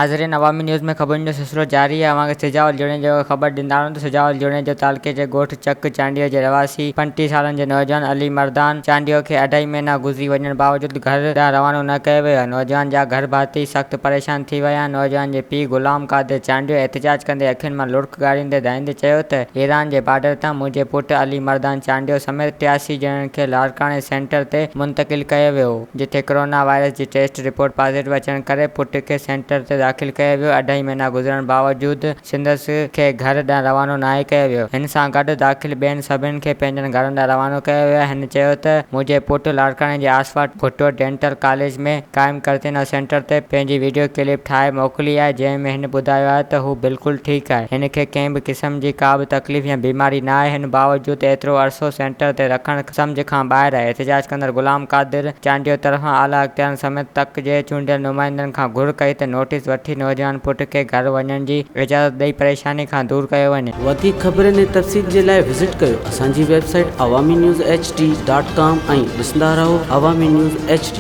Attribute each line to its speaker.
Speaker 1: ناظرين عوامي نيوز ۾ خبرن جو سلسلو جاري آهي اوهان کي سجاول جوڻيجو کان خبر ڏيندا هلون ته سجاول جوڻيجو تعلقي جي ڳوٺ چڪ چانڊيو جي رهواسي 35 سالن جي نوجوان علي مردان چانڊيو کي اڍائي مهينا گذري وڃڻ باوجود گهر ڏانهن روانو نه ڪيو ويو آهي نوجوان جا گهر ڀاتي سخت پريشان ٿي ويا آهن نوجوان جي پيء غلام قادر چانڊيو احتجاج ڪندي اکين مان لڙڪ ڳاڙيندي دانهيندي چيو ته ايران جي بارڊر تان منهنجي پٽ علي مردان چانڊيو سميت 83 ڄڻن کي لاڙڪاڻي سينٽر تي منتقل ڪيو ويو جتي ڪرونا وائرس جي ٽيسٽ رپورٽ پازيٽو اچڻ ڪري پٽ کي سينٽر تي داخل ڪيو ويو، اڍائي مهينا گذرڻ باوجود سندس کي گهر ڏانهن روانو ناهي ڪيو ويو، هن سان گڏ داخل ٻين سڀني کي پنهنجن گهرن ڏانهن روانو ڪيو ويو آهي، هن چيو ته منهنجي پٽ لاڙڪاڻي جي آصفه ڀٽو ڊينٽل ڪاليج ۾ قائم قرنطينه سينٽر تي پنهنجي وڊيو ڪلپ ٺاهي موڪلي آهي جنهن ۾ هن ٻڌايو آهي ته هو بلڪل ٺيڪ آهي هن کي ڪنهن به قسم جي ڪا به تڪليف يا بيماري ناهي هن باوجود ايترو عرصو سينٽر تي رکڻ سمجهه کان ٻاهر آهي، احتجاج ڪندڙ غلام قادر چانڊيو طرفان اعليٰ اختيارين سميت تڪ جي چونڊيل نمائندن کان گهر ڪئي ته نوٽيس وٺي نوجوان پٽ کي گهر وڃڻ جي اجازت ڏئي پريشاني کان دور ڪيو وڃي.
Speaker 2: وڌيڪ خبرن ۽ تفصيل جي لاء وزٽ ڪيو اسان جي website Awami news H D dot com ۽ ڏسندا رهو عوامي نيوز ايڇ ڊي.